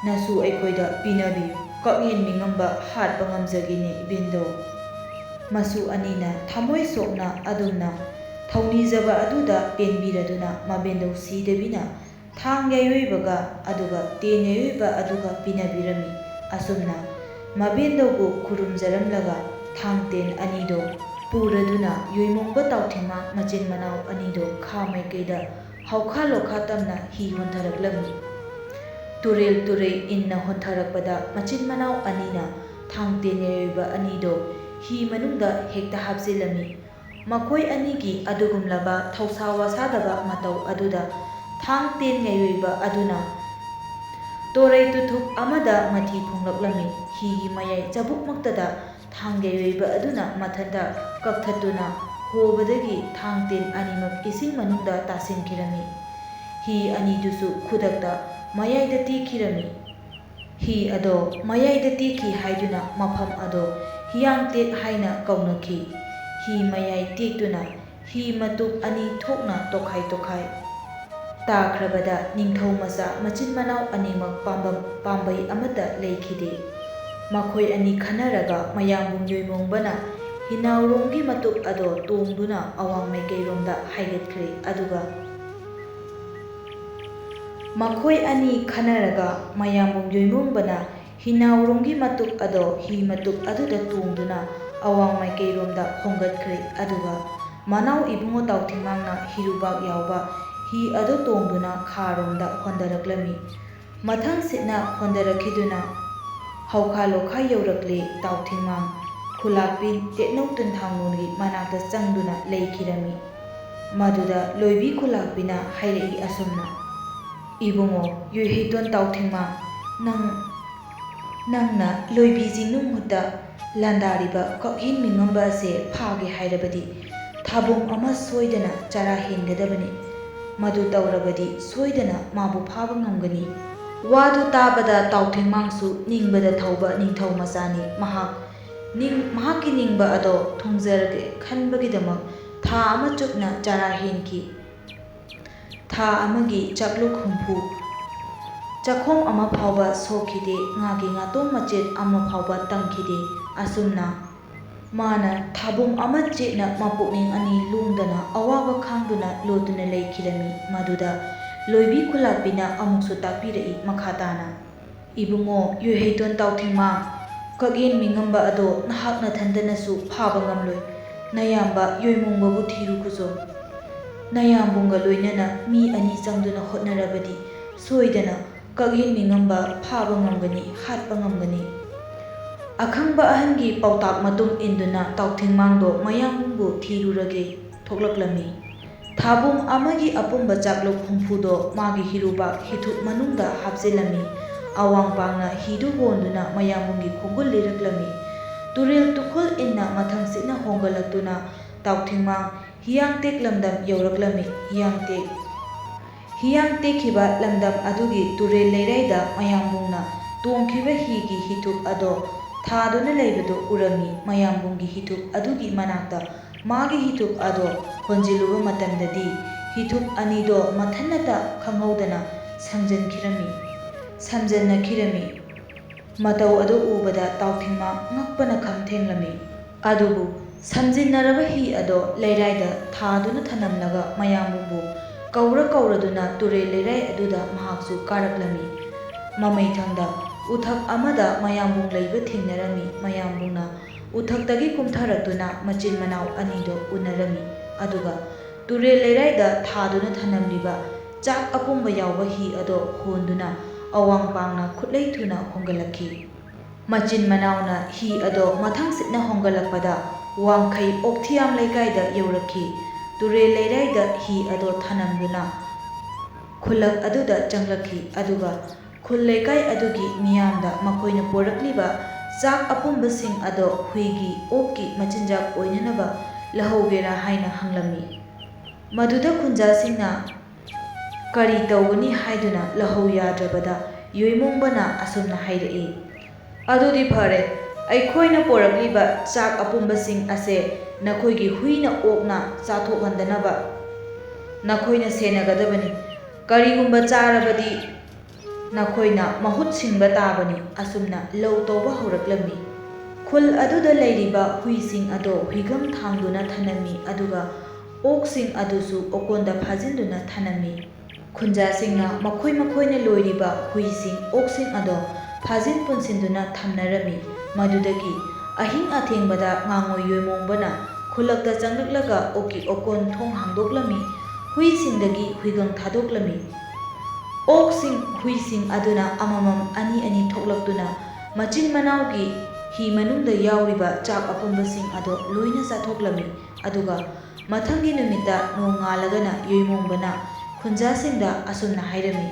ꯅꯁꯨ ꯑꯩꯈꯣꯏꯗ ꯄꯤꯅꯕꯤꯌꯨ꯫ ꯀꯛꯍꯦꯟ ꯃꯤꯉꯝꯕ ꯍꯥꯠꯄ ꯉꯝꯖꯒꯦꯅꯦ ꯏꯕꯦꯟꯗꯧ꯫" ꯃꯁꯨ ꯑꯅꯤꯅ ꯊꯃꯣꯏ ꯁꯣꯛꯅ ꯑꯗꯨꯝꯅ ꯊꯧꯅꯤꯖꯕ ꯑꯗꯨꯗ ꯄꯦꯟꯕꯤꯔꯗꯨꯅ ꯃꯕꯦꯟꯗꯧ ꯁꯤꯗꯕꯤꯅ ꯊꯥꯡ ꯌꯥꯏꯑꯣꯏꯕꯒ ꯑꯗꯨꯒ ꯇꯦꯟ ꯌꯥꯏꯑꯣꯏꯕ ꯑꯗꯨꯒ ꯄꯤꯅꯕꯤꯔꯝꯃꯤ꯫ ꯑꯁꯨꯝꯅ ꯃꯕꯦꯟꯗꯧꯕꯨ ꯈꯨꯔꯨꯝꯖꯔꯝꯂꯒ ꯊꯥꯡ ꯇꯦꯟ ꯑꯅꯤꯗꯣ ꯄꯨꯔꯗꯨꯅ ꯌꯣꯏꯃꯣꯡꯕ ꯇꯥꯎꯊꯤꯡꯃꯥꯡ ꯃꯆꯤꯟ ꯃꯅꯥꯎ ꯑꯅꯤꯗꯣ ꯈꯥ ꯃꯥꯏꯀꯩꯗ ꯍꯧꯈꯥ ꯂꯣꯈꯥ ꯇꯝꯅ ꯍꯤ ꯍꯣꯟꯊꯔꯛꯂꯝꯃꯤ꯫ ꯇꯨꯔꯦꯜ ꯇꯨꯔꯩ ꯏꯟꯅ ꯍꯣꯟꯊꯔꯛꯄꯗ ꯃꯆꯤꯟ ꯃꯅꯥꯎ ꯑꯅꯤꯅ ꯊꯥꯡ ꯇꯦꯟ ꯌꯥꯏꯑꯣꯏꯕ ꯑꯅꯤꯗꯣ ꯍꯤ ꯃꯅꯨꯡꯗ ꯍꯦꯛꯇ ꯍꯥꯞꯆꯤꯜꯂꯝꯃꯤ꯫ ꯃꯈꯣꯏ ꯑꯅꯤꯒꯤ ꯑꯗꯨꯒꯨꯝꯂꯕ ꯊꯧꯁꯥ ꯋꯥꯁꯥꯗꯕ ꯃꯇꯧ ꯑꯗꯨꯗ ꯊꯥꯡ ꯇꯦꯟ ꯌꯥꯏꯑꯣꯏꯕ ꯑꯗꯨꯅ ꯇꯣꯔꯩ ꯇꯨꯊꯨꯞ ꯑꯃꯗ ꯃꯊꯤ ꯐꯣꯡꯂꯛꯂꯝꯃꯤ꯫ ꯍꯤꯒꯤ ꯃꯌꯥꯏ ꯆꯕꯨꯛꯃꯛꯇꯗ ꯊꯥꯡ ꯌꯥꯏꯑꯣꯏꯕ ꯑꯗꯨꯅ ꯃꯊꯟꯇ ꯀꯛꯊꯠꯇꯨꯅ ꯍꯣꯕꯗꯒꯤ ꯊꯥꯡ ꯇꯦꯟ ꯑꯅꯤꯃꯛ ꯏꯁꯤꯡ ꯃꯅꯨꯡꯗ ꯇꯥꯁꯤꯟꯈꯤꯔꯝꯃꯤ꯫ ꯍꯤ ꯑꯅꯤꯗꯨꯁꯨ ꯈꯨꯗꯛꯇ ꯃꯌꯥꯏꯗ ꯇꯦꯛꯈꯤꯔꯝꯃꯤ꯫ ꯍꯤ ꯑꯗꯣ ꯃꯌꯥꯏꯗ ꯇꯦꯛꯈꯤ ꯍꯥꯏꯗꯨꯅ ꯃꯐꯝ ꯑꯗꯣ ꯍꯤꯌꯥꯡꯇꯦꯛ ꯍꯥꯏꯅ ꯀꯧꯅꯈꯤ꯫ ꯍꯤ ꯃꯌꯥꯏ ꯇꯦꯛꯇꯨꯅ ꯍꯤ ꯃꯇꯨꯞ ꯑꯅꯤ ꯊꯣꯛꯅ ꯇꯣꯈꯥꯏ ꯇꯣꯈꯥꯏ ꯇꯥꯈ꯭ꯔꯕꯗ ꯅꯤꯡꯊꯧ ꯃꯆꯥ ꯃꯆꯤꯟ ꯃꯅꯥꯎ ꯑꯅꯤꯃꯛ ꯄꯥꯝꯕꯝ ꯄꯥꯝꯕꯩ ꯑꯃꯠꯇ ꯂꯩꯈꯤꯗꯦ꯫ ꯃꯈꯣꯏ ꯑꯅꯤ ꯈꯟꯅꯔꯒ ꯃꯌꯥꯝꯕꯨꯡ ꯌꯣꯏꯃꯣꯡꯕꯅ ꯍꯤꯅꯥꯎꯔꯣꯝꯒꯤ ꯃꯇꯨꯞ ꯑꯗꯣ ꯇꯣꯡꯗꯨꯅ ꯑꯋꯥꯡ ꯃꯥꯏꯀꯩꯔꯣꯝꯗ ꯍꯥꯏꯒꯠꯈ꯭ꯔꯦ꯫ ꯑꯗꯨꯒ ꯃꯈꯣꯏ ꯑꯅꯤ ꯈꯟꯅꯔꯒ ꯃꯌꯥꯝꯕꯨꯡ ꯌꯣꯏꯃꯣꯡꯕꯅ ꯍꯤꯅꯥꯎꯔꯣꯝꯒꯤ ꯃꯇꯨꯞ ꯑꯗꯣ ꯍꯤ ꯃꯇꯨꯞ ꯑꯗꯨꯗ ꯇꯣꯡꯗꯨꯅ ꯑꯋꯥꯡ ꯃꯥꯏꯀꯩꯔꯣꯝꯗ ꯍꯣꯡꯒꯠꯈ꯭ꯔꯦ꯫ ꯑꯗꯨꯒ ꯃꯅꯥꯎ ꯏꯕꯨꯡꯉꯣ ꯇꯥꯎꯊꯤꯡꯃꯥꯡꯅ ꯍꯤꯔꯨꯕꯥꯛ ꯌꯥꯎꯕ ꯍꯤ ꯑꯗꯨ ꯇꯣꯡꯗꯨꯅ ꯈꯥꯔꯣꯝꯗ ꯍꯣꯟꯗꯔꯛꯂꯝꯃꯤ꯫ ꯃꯊꯪ ꯁꯤꯠꯅ ꯍꯣꯟꯗꯔꯛꯈꯤꯗꯨꯅ ꯍꯧꯈꯥ ꯂꯣꯈꯥ ꯌꯧꯔꯛꯂꯦ꯫ ꯇꯥꯎꯊꯤꯡꯃꯥꯡ ꯈꯨꯂꯥꯛꯄꯤ ꯇꯦꯠꯅꯧ ꯇꯨꯟꯊꯥꯡꯂꯣꯟꯒꯤ ꯃꯅꯥꯛꯇ ꯆꯪꯗꯨꯅ ꯂꯩꯈꯤꯔꯝꯃꯤ꯫ ꯃꯗꯨꯗ ꯂꯣꯏꯕꯤ ꯈꯨꯂꯥꯛꯄꯤꯅ ꯍꯥꯏꯔꯛꯏ ꯑꯁꯨꯝꯅ, "ꯏꯕꯨꯡꯉꯣ ꯌꯨꯏꯍꯩꯇꯣꯟ ꯇꯥꯎꯊꯤꯡꯃꯥꯡ, ꯅꯪ, ꯅꯪꯅ ꯂꯣꯏꯕꯤ ꯆꯤꯡꯅꯨꯡ ꯃꯍꯨꯠꯇ ꯂꯥꯟꯗꯥꯔꯤꯕ ꯀꯛꯍꯦꯟ ꯃꯤꯉꯝꯕ ꯑꯁꯦ ꯐꯥꯒꯦ ꯍꯥꯏꯔꯕꯗꯤ ꯊꯥꯕꯨꯡ ꯑꯃ ꯁꯣꯏꯗꯅ ꯆꯔꯥ ꯍꯦꯟꯒꯗꯕꯅꯤ꯫ ꯃꯗꯨ ꯇꯧꯔꯕꯗꯤ ꯁꯣꯏꯗꯅ ꯃꯥꯕꯨ ꯐꯥꯕ ꯉꯝꯒꯅꯤ꯫ ꯋꯥꯗꯨ ꯇꯥꯕꯗ ꯇꯥꯎꯊꯦꯡꯃꯥꯡꯁꯨ ꯅꯤꯡꯕꯗ ꯊꯧꯕ ꯅꯤꯡꯊꯧ ꯃꯆꯥꯅꯤ꯫ ꯃꯍꯥꯛ ꯅꯤꯡ-, ꯃꯍꯥꯛꯀꯤ ꯅꯤꯡꯕ ꯑꯗꯣ ꯊꯨꯡꯖꯔꯒꯦ ꯈꯟꯕꯒꯤꯗꯃꯛ ꯊꯥ ꯑꯃ ꯆꯨꯞꯅ ꯆꯔꯥ ꯍꯦꯟꯈꯤ꯫ ꯊꯥ ꯑꯃꯒꯤ ꯆꯥꯛꯂꯨꯛ ꯍꯨꯝꯐꯨ꯫ ꯆꯥꯛꯈꯣꯝ ꯑꯃ ꯐꯥꯎꯕ ꯁꯣꯛꯈꯤꯗꯦ, ꯉꯥꯒꯤ ꯉꯥꯇꯣꯝ ꯃꯆꯦꯠ ꯑꯃ ꯐꯥꯎꯕ ꯇꯪꯈꯤꯗꯦ꯫ ꯑꯁꯨꯝꯅ ꯃꯥꯅ ꯊꯥꯕꯨꯝ ꯑꯃ ꯆꯦꯠꯅ ꯃꯄꯨꯛꯅꯤꯡ ꯑꯅꯤ ꯂꯣꯡꯗꯅ ꯑꯋꯥꯕ ꯈꯥꯡꯗꯨꯅ ꯂꯣꯠꯇꯨꯅ ꯂꯩꯈꯤꯔꯝꯃꯤ꯫ ꯃꯗꯨꯗ ꯂꯣꯏꯕꯤ ꯈꯨꯂꯥꯛꯄꯤꯅ ꯑꯃꯨꯛꯁꯨ ꯇꯥꯛꯄꯤꯔꯛꯏ ꯃꯈꯥ ꯇꯥꯅ꯫ ꯏꯕꯨꯡꯉꯣ ꯌꯣꯏꯍꯩꯇꯣꯟ ꯇꯥꯎꯊꯤꯡꯃꯥꯡ, ꯀꯛꯌꯦꯟ ꯃꯤꯉꯝꯕ ꯑꯗꯣ ꯅꯍꯥꯛ ꯅꯊꯟꯇꯅꯁꯨ ꯐꯥꯕ ꯉꯝꯂꯣꯏ꯫ ꯅꯌꯥꯝꯕ ꯌꯣꯏꯃꯣꯡꯕꯕꯨ ꯊꯤꯔꯨ ꯈꯨꯖꯣ꯫ ꯅꯌꯥꯝꯕꯨꯡꯒ ꯂꯣꯏꯅꯅ ꯃꯤ ꯑꯅꯤ ꯆꯪꯗꯨꯅ ꯍꯣꯠꯅꯔꯕꯗꯤ ꯁꯣꯏꯗꯅ ꯀꯛꯌꯦꯟ ꯃꯤꯉꯝꯕ ꯐꯥꯕ ꯉꯝꯒꯅꯤ, ꯍꯥꯠꯄ ꯉꯝꯒꯅꯤ꯫ ꯑꯈꯪꯕ ꯑꯍꯟꯒꯤ ꯄꯥꯎꯇꯥꯛ ꯃꯇꯨꯡ ꯏꯟꯗꯨꯅ ꯇꯥꯎꯊꯤꯡꯃꯥꯡꯗꯣ ꯃꯌꯥꯝꯕꯨꯡꯕꯨ ꯊꯤꯔꯨꯔꯒꯦ ꯊꯣꯛꯂꯛꯂꯝꯃꯤ꯫ ꯊꯥꯕꯨꯝ ꯑꯃꯒꯤ ꯑꯄꯨꯝꯕ ꯆꯥꯛꯂꯨꯛ ꯍꯨꯝꯐꯨꯗꯣ ꯃꯥꯒꯤ ꯍꯤꯔꯨꯕꯥꯛ ꯍꯤꯊꯨꯞ ꯃꯅꯨꯡꯗ ꯍꯥꯞꯆꯤꯜꯂꯝꯃꯤ꯫ ꯑꯋꯥꯡ ꯄꯥꯡꯅ ꯍꯤꯗꯨ ꯍꯣꯟꯗꯨꯅ ꯃꯌꯥꯝꯕꯨꯡꯒꯤ ꯈꯣꯡꯒꯨꯜ ꯂꯤꯔꯛꯂꯝꯃꯤ꯫ ꯇꯨꯔꯦꯜ ꯇꯨꯈꯨꯜ ꯏꯟꯅ ꯃꯊꯪꯁꯤꯠꯅ ꯍꯣꯡꯒꯠꯂꯛꯇꯨꯅ ꯇꯥꯎꯊꯤꯡꯃꯥꯡ ꯍꯤꯌꯥꯡꯇꯦꯛ ꯂꯝꯗꯝ ꯌꯧꯔꯛꯂꯝꯃꯤ꯫ ꯍꯤꯌꯥꯡꯇꯦꯛ ꯍꯤꯌꯥꯡ ꯇꯦꯛꯈꯤꯕ ꯂꯝꯗꯝ ꯑꯗꯨꯒꯤ ꯇꯨꯔꯦꯜ ꯂꯩꯔꯥꯏꯗ ꯃꯌꯥꯝꯕꯨꯡꯅ ꯇꯣꯡꯈꯤꯕ ꯍꯤꯒꯤ ꯍꯤꯊꯨꯞ ꯑꯗꯣ ꯊꯥꯗꯨꯅ ꯂꯩꯕꯗꯨ ꯎꯔꯝꯃꯤ꯫ ꯃꯌꯥꯝꯕꯨꯡꯒꯤ ꯍꯤꯊꯨꯞ ꯑꯗꯨꯒꯤ ꯃꯅꯥꯛꯇ ꯃꯥꯒꯤ ꯍꯤꯊꯨꯞ ꯑꯗꯣ ꯍꯣꯟꯖꯤꯜꯂꯨꯕ ꯃꯇꯝꯗꯗꯤ ꯍꯤꯊꯨꯞ ꯑꯅꯤꯗꯣ ꯃꯊꯟꯅꯇ ꯈꯪꯍꯧꯗꯅ ꯁꯝꯖꯟꯈꯤꯔꯝꯃꯤ, ꯁꯝꯖꯟꯅꯈꯤꯔꯝꯃꯤ꯫ ꯃꯇꯧ ꯑꯗꯨ ꯎꯕꯗ ꯇꯥꯎꯊꯤꯡꯃꯥꯡ ꯉꯛꯄꯅ ꯈꯝ ꯊꯦꯡꯂꯝꯃꯤ꯫ ꯑꯗꯨꯕꯨ ꯁꯝꯖꯤꯟꯅꯔꯕ ꯍꯤ ꯑꯗꯣ ꯂꯩꯔꯥꯏꯗ ꯊꯥꯗꯨꯅ ꯊꯅꯝꯂꯒ ꯃꯌꯥꯝꯕꯨꯡꯕꯨ ꯀꯧꯔ ꯀꯧꯔꯗꯨꯅ ꯇꯨꯔꯦꯜ ꯂꯩꯔꯥꯏ ꯑꯗꯨꯗ ꯃꯍꯥꯛꯁꯨ ꯀꯥꯔꯛꯂꯝꯃꯤ꯫ ꯃꯃꯩꯊꯪꯗ ꯎꯊꯛ ꯑꯃꯗ ꯃꯌꯥꯝꯕꯨꯡ ꯂꯩꯕ ꯊꯦꯡꯅꯔꯝꯃꯤ꯫ ꯃꯌꯥꯝꯕꯨꯡꯅ ꯎꯊꯛꯇꯒꯤ ꯀꯨꯝꯊꯔꯛꯇꯨꯅ ꯃꯆꯤꯟ ꯃꯅꯥꯎ ꯑꯅꯤꯗꯣ ꯎꯅꯔꯝꯃꯤ꯫ ꯑꯗꯨꯒ ꯇꯨꯔꯦꯜ ꯂꯩꯔꯥꯏꯗ ꯊꯥꯗꯨꯅ ꯊꯅꯝꯂꯤꯕ ꯆꯥꯛ ꯑꯄꯨꯝꯕ ꯌꯥꯎꯕ ꯍꯤ ꯑꯗꯣ ꯍꯣꯟꯗꯨꯅ ꯑꯋꯥꯡ ꯄꯥꯡꯅ ꯈꯨꯠꯂꯩ ꯊꯨꯅ ꯍꯣꯡꯒꯠꯂꯛꯈꯤ꯫ ꯃꯆꯤꯟ ꯃꯅꯥꯎꯅ ꯍꯤ ꯑꯗꯣ ꯃꯊꯪꯁꯤꯠꯅ ꯍꯣꯡꯒꯠꯂꯛꯄꯗ ꯋꯥꯡꯈꯩ ꯑꯣꯛꯊꯤꯌꯥꯝ ꯂꯩꯀꯥꯏꯗ ꯌꯧꯔꯛꯈꯤ꯫ ꯇꯨꯔꯦꯜ ꯂꯩꯔꯥꯏꯗ ꯍꯤ ꯑꯗꯣ ꯊꯅꯝꯗꯨꯅ ꯈꯨꯜꯂꯛ ꯑꯗꯨꯗ ꯆꯪꯂꯛꯈꯤ꯫ ꯑꯗꯨꯒ ꯈꯨꯜ ꯂꯩꯀꯥꯏ ꯑꯗꯨꯒꯤ ꯃꯤꯌꯥꯝꯗ ꯃꯈꯣꯏꯅ ꯄꯣꯔꯛꯂꯤꯕ ꯆꯥꯛ ꯑꯄꯨꯝꯕꯁꯤꯡ ꯑꯗꯣ ꯍꯨꯏꯒꯤ, ꯑꯣꯛꯀꯤ ꯃꯆꯤꯟꯖꯥꯛ ꯑꯣꯏꯅꯅꯕ ꯂꯧꯍꯧꯒꯦꯔꯥ ꯍꯥꯏꯅ ꯍꯪꯂꯝꯃꯤ꯫ ꯃꯗꯨꯗ ꯈꯨꯟꯖꯥꯁꯤꯡꯅ ꯀꯔꯤ ꯇꯧꯒꯅꯤ ꯍꯥꯏꯗꯨꯅ ꯂꯧꯍꯧ ꯌꯥꯗ꯭ꯔꯕꯗ ꯌꯣꯏꯃꯣꯡꯕꯅ ꯑꯁꯨꯝꯅ ꯍꯥꯏꯔꯛꯏ, "ꯑꯗꯨꯗꯤ ꯐꯔꯦ, ꯑꯩꯈꯣꯏꯅ ꯄꯣꯔꯛꯂꯤꯕ ꯆꯥꯛ ꯑꯄꯨꯝꯕꯁꯤꯡ ꯑꯁꯦ ꯅꯈꯣꯏꯒꯤ ꯍꯨꯏꯅ ꯑꯣꯛꯅ ꯆꯥꯊꯣꯛꯍꯟꯗꯅꯕ ꯅꯈꯣꯏꯅ ꯁꯦꯟꯅꯒꯗꯕꯅꯤ꯫ ꯀꯔꯤꯒꯨꯝꯕ ꯆꯥꯔꯕꯗꯤ ꯅꯈꯣꯏꯅ ꯃꯍꯨꯠ ꯁꯤꯟꯕ ꯇꯥꯕꯅꯤ꯫" ꯑꯁꯨꯝꯅ ꯂꯧ ꯇꯧꯕ ꯍꯧꯔꯛꯂꯝꯃꯤ꯫ ꯈꯨꯜ ꯑꯗꯨꯗ ꯂꯩꯔꯤꯕ ꯍꯨꯏꯁꯤꯡ ꯑꯗꯣ ꯍꯨꯏꯒꯪ ꯊꯥꯡꯗꯨꯅ ꯊꯅꯝꯃꯤ, ꯑꯗꯨꯒ ꯑꯣꯛꯁꯤꯡ ꯑꯗꯨꯁꯨ ꯑꯣꯀꯣꯟꯗ ꯐꯥꯖꯤꯟꯗꯨꯅ ꯊꯅꯝꯃꯤ꯫ ꯈꯨꯟꯖꯥꯁꯤꯡꯅ ꯃꯈꯣꯏ ꯃꯈꯣꯏꯅ ꯂꯣꯏꯔꯤꯕ ꯍꯨꯏꯁꯤꯡ, ꯑꯣꯛꯁꯤꯡ ꯑꯗꯣ ꯐꯥꯖꯤꯟ ꯄꯨꯟꯁꯤꯟꯗꯨꯅ ꯊꯝꯅꯔꯝꯃꯤ꯫ ꯃꯗꯨꯗꯒꯤ ꯑꯍꯤꯡ ꯑꯊꯦꯡꯕꯗ ꯉꯥꯉꯣꯏ ꯌꯣꯏꯃꯣꯡꯕꯅ ꯈꯨꯜꯂꯛꯇ ꯆꯪꯂꯛꯂꯒ ꯑꯣꯛꯀꯤ ꯑꯣꯀꯣꯟ ꯊꯣꯡ ꯍꯥꯡꯗꯣꯛꯂꯝꯃꯤ꯫ ꯍꯨꯏꯁꯤꯡꯗꯒꯤ ꯍꯨꯏꯒꯪ ꯊꯥꯗꯣꯛꯂꯝꯃꯤ꯫ ꯑꯣꯛꯁꯤꯡ, ꯍꯨꯏꯁꯤꯡ ꯑꯗꯨꯅ ꯑꯃꯃꯝ ꯑꯅꯤ ꯑꯅꯤ ꯊꯣꯛꯂꯛꯇꯨꯅ ꯃꯆꯤꯟ ꯃꯅꯥꯎꯒꯤ ꯍꯤ ꯃꯅꯨꯡꯗ ꯌꯥꯎꯔꯤꯕ ꯆꯥꯛ ꯑꯄꯨꯝꯕꯁꯤꯡ ꯑꯗꯣ ꯂꯣꯏꯅ ꯆꯥꯊꯣꯛꯂꯝꯃꯤ꯫ ꯑꯗꯨꯒ ꯃꯊꯪꯒꯤ ꯅꯨꯃꯤꯠꯇ ꯅꯣꯡꯉꯥꯜꯂꯒꯅ ꯌꯣꯏꯃꯣꯡꯕꯅ ꯈꯨꯟꯖꯥꯁꯤꯡꯗ ꯑꯁꯨꯝꯅ ꯍꯥꯏꯔꯝꯃꯤ,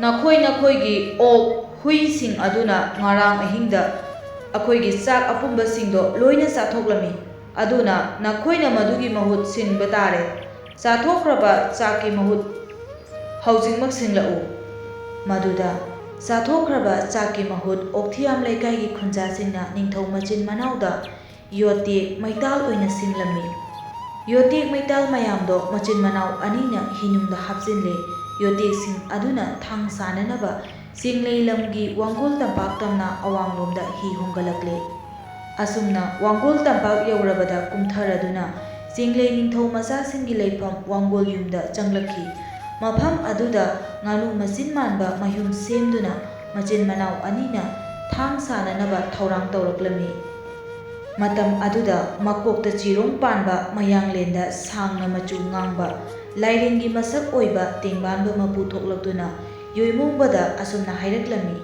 "ꯅꯈꯣꯏ ꯅꯈꯣꯏꯒꯤ ꯑꯣꯛ, ꯍꯨꯏꯁꯤꯡ ꯑꯗꯨꯅ ꯉꯔꯥꯡ ꯑꯍꯤꯡꯗ ꯑꯩꯈꯣꯏꯒꯤ ꯆꯥꯛ ꯑꯄꯨꯝꯕꯁꯤꯡꯗꯣ ꯂꯣꯏꯅ ꯆꯥꯊꯣꯛꯂꯝꯃꯤ꯫ ꯑꯗꯨꯅ ꯅꯈꯣꯏꯅ ꯃꯗꯨꯒꯤ ꯃꯍꯨꯠ ꯁꯤꯟꯕ ꯇꯥꯔꯦ꯫ ꯆꯥꯊꯣꯛꯈ꯭ꯔꯕ ꯆꯥꯛꯀꯤ ꯃꯍꯨꯠ ꯍꯧꯖꯤꯛꯃꯛ ꯁꯤꯟꯂꯛꯎ꯫" ꯃꯗꯨꯗ ꯆꯥꯊꯣꯛꯈ꯭ꯔꯕ ꯆꯥꯛꯀꯤ ꯃꯍꯨꯠ ꯑꯣꯛꯊꯤꯌꯥꯝ ꯂꯩꯀꯥꯏꯒꯤ ꯈꯨꯟꯖꯥꯁꯤꯡꯅ ꯅꯤꯡꯊꯧ ꯃꯆꯤꯟ ꯃꯅꯥꯎꯗ ꯌꯣꯠꯇꯦꯛ ꯃꯩꯇꯥꯜ ꯑꯣꯏꯅ ꯁꯤꯡꯂꯝꯃꯤ꯫ ꯌꯣꯠꯇꯦꯛ ꯃꯩꯇꯥꯜ ꯃꯌꯥꯝꯗꯣ ꯃꯆꯤꯟ ꯃꯅꯥꯎ ꯑꯅꯤꯅ ꯍꯤꯅꯨꯡꯗ ꯍꯥꯞꯆꯤꯜꯂꯦ꯫ ꯌꯣꯠꯇꯦꯛꯁꯤꯡ ꯑꯗꯨꯅ ꯊꯥꯡ ꯁꯥꯅꯅꯕ ꯆꯤꯡꯂꯩ ꯂꯝꯒꯤ ꯋꯥꯡꯒꯣꯜ ꯇꯝꯄꯥꯛ ꯇꯝꯅ ꯑꯋꯥꯡꯂꯣꯝꯗ ꯍꯤ ꯍꯣꯡꯒꯠꯂꯛꯂꯦ꯫ ꯑꯁꯨꯝꯅ ꯋꯥꯡꯒꯣꯜ ꯇꯝꯄꯥꯛ ꯌꯧꯔꯕꯗ ꯀꯨꯝꯊꯔꯗꯨꯅ ꯆꯤꯡꯂꯩ ꯅꯤꯡꯊꯧ ꯃꯆꯥꯁꯤꯡꯒꯤ ꯂꯩꯐꯝ ꯋꯥꯡꯒꯣꯜ ꯌꯨꯝꯗ ꯆꯪꯂꯛꯈꯤ꯫ ꯃꯐꯝ ꯑꯗꯨꯗ ꯉꯥꯅꯨ ꯃꯆꯤꯟ ꯃꯥꯟꯕ ꯃꯌꯨꯝ ꯁꯦꯝꯗꯨꯅ ꯃꯆꯤꯟ ꯃꯅꯥꯎ ꯑꯅꯤꯅ ꯊꯥꯡ ꯁꯥꯅꯅꯕ ꯊꯧꯔꯥꯡ ꯇꯧꯔꯛꯂꯝꯃꯤ꯫ ꯃꯇꯝ ꯑꯗꯨꯗ ꯃꯀꯣꯛꯇ ꯆꯤꯔꯣꯡ ꯄꯥꯟꯕ, ꯃꯌꯥꯡꯂꯦꯟꯗ ꯁꯥꯡꯅ ꯃꯆꯨ ꯉꯥꯡꯕ, ꯂꯥꯏꯔꯦꯟꯒꯤ ꯃꯁꯛ ꯑꯣꯏꯕ ꯇꯦꯡꯕꯥꯟꯕ ꯃꯄꯨ ꯊꯣꯛꯂꯛꯇꯨꯅ ꯌꯣꯏꯃꯣꯡꯕꯗ ꯑꯁꯨꯝꯅ ꯍꯥꯏꯔꯛꯂꯝꯃꯤ,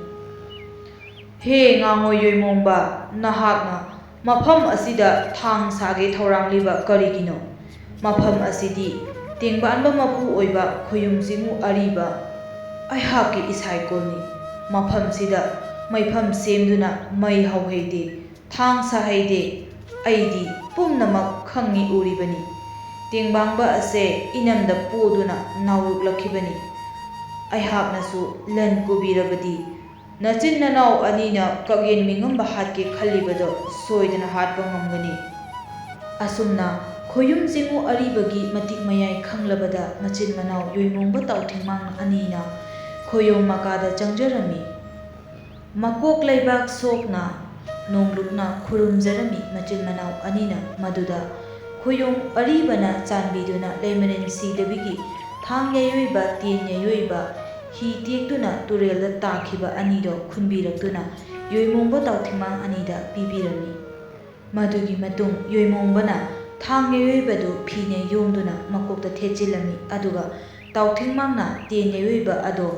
"ꯍꯦ ꯉꯥꯉꯣꯏ ꯌꯣꯏꯃꯣꯡꯕ, ꯅꯍꯥꯛꯅ ꯃꯐꯝ ꯑꯁꯤꯗ ꯊꯥꯡ ꯁꯥꯒꯦ ꯊꯧꯔꯥꯡꯂꯤꯕ ꯀꯔꯤꯒꯤꯅꯣ? ꯃꯐꯝ ꯑꯁꯤꯗꯤ ꯇꯦꯡꯕꯥꯟꯕ ꯃꯄꯨ ꯑꯣꯏꯕ ꯈꯣꯌꯨꯝ ꯆꯤꯡꯉꯨ ꯑꯔꯤꯕ ꯑꯩꯍꯥꯛꯀꯤ ꯏꯁꯥꯏꯀꯣꯜꯅꯤ꯫ ꯃꯐꯝꯁꯤꯗ ꯃꯩꯐꯝ ꯁꯦꯝꯗꯨꯅ ꯃꯩ ꯍꯧꯍꯩꯗꯦ, ꯊꯥꯡ ꯁꯥꯍꯩꯗꯦ꯫ ꯑꯩꯗꯤ ꯄꯨꯝꯅꯃꯛ ꯈꯪꯉꯤ ꯎꯔꯤꯕꯅꯤ꯫ ꯇꯦꯡꯕꯥꯡꯕ ꯑꯁꯦ ꯏꯅꯝꯗ ꯄꯣꯗꯨꯅ ꯅꯥꯎꯔꯨꯛꯂꯛꯈꯤꯕꯅꯤ꯫ ꯑꯩꯍꯥꯛꯅꯁꯨ ꯂꯟ ꯀꯨꯕꯤꯔꯕꯗꯤ ꯅꯆꯤꯟ ꯅꯅꯥꯎ ꯑꯅꯤꯅ ꯀꯛꯌꯦꯟ ꯃꯤꯉꯝꯕ ꯍꯥꯠꯀꯦ ꯈꯜꯂꯤꯕꯗꯣ ꯁꯣꯏꯗꯅ ꯍꯥꯠꯄ ꯉꯝꯒꯅꯤ꯫ ꯑꯁꯨꯝꯅ ꯈꯣꯌꯨꯝ ꯆꯤꯡꯉꯨ ꯑꯔꯤꯕꯒꯤ ꯃꯇꯤꯛ ꯃꯌꯥꯏ ꯈꯪꯂꯕꯗ ꯃꯆꯤꯟ ꯃꯅꯥꯎ ꯌꯣꯏꯃꯣꯡꯕ ꯇꯥꯎꯊꯤꯡꯃꯥꯡ ꯑꯅꯤꯅ ꯈꯣꯌꯨꯝ ꯃꯀꯥꯗ ꯆꯪꯖꯔꯝꯃꯤ꯫ ꯃꯀꯣꯛ ꯂꯩꯕꯥꯛ ꯁꯣꯛꯅ ꯅꯣꯡꯂꯨꯛꯅ ꯈꯨꯔꯨꯝꯖꯔꯝꯃꯤ ꯃꯆꯤꯟ ꯃꯅꯥꯎ ꯑꯅꯤꯅ꯫ ꯃꯗꯨꯗ ꯈꯣꯌꯨꯝ ꯑꯔꯤꯕꯅ ꯆꯥꯟꯕꯤꯗꯨꯅ ꯂꯩꯃꯔꯦꯟ ꯁꯤꯗꯕꯤꯒꯤ ꯊꯥꯡ ꯌꯩꯔꯣꯏꯕ, ꯇꯦꯟ ꯌꯩꯔꯣꯏꯕ, ꯍꯤ ꯇꯦꯛꯇꯨꯅ ꯇꯨꯔꯦꯜꯗ ꯇꯥꯈꯤꯕ ꯑꯅꯤꯗꯣ ꯈꯨꯟꯕꯤꯔꯛꯇꯨꯅ ꯌꯣꯏꯃꯣꯡꯕ ꯇꯥꯎꯊꯤꯡꯃꯥꯡ ꯑꯅꯤꯗ ꯄꯤꯕꯤꯔꯝꯃꯤ꯫ ꯃꯗꯨꯒꯤ ꯃꯇꯨꯡ ꯌꯣꯏꯃꯣꯡꯕꯅ ꯊꯥꯡ ꯌꯩꯔꯣꯏꯕꯗꯨ ꯐꯤꯅ ꯌꯣꯝꯗꯨꯅ ꯃꯀꯣꯛꯇ ꯊꯦꯠꯆꯤꯜꯂꯝꯃꯤ, ꯑꯗꯨꯒ ꯇꯥꯎꯊꯤꯡꯃꯥꯡꯅ ꯇꯦꯟ ꯌꯩꯔꯣꯏꯕ ꯑꯗꯣ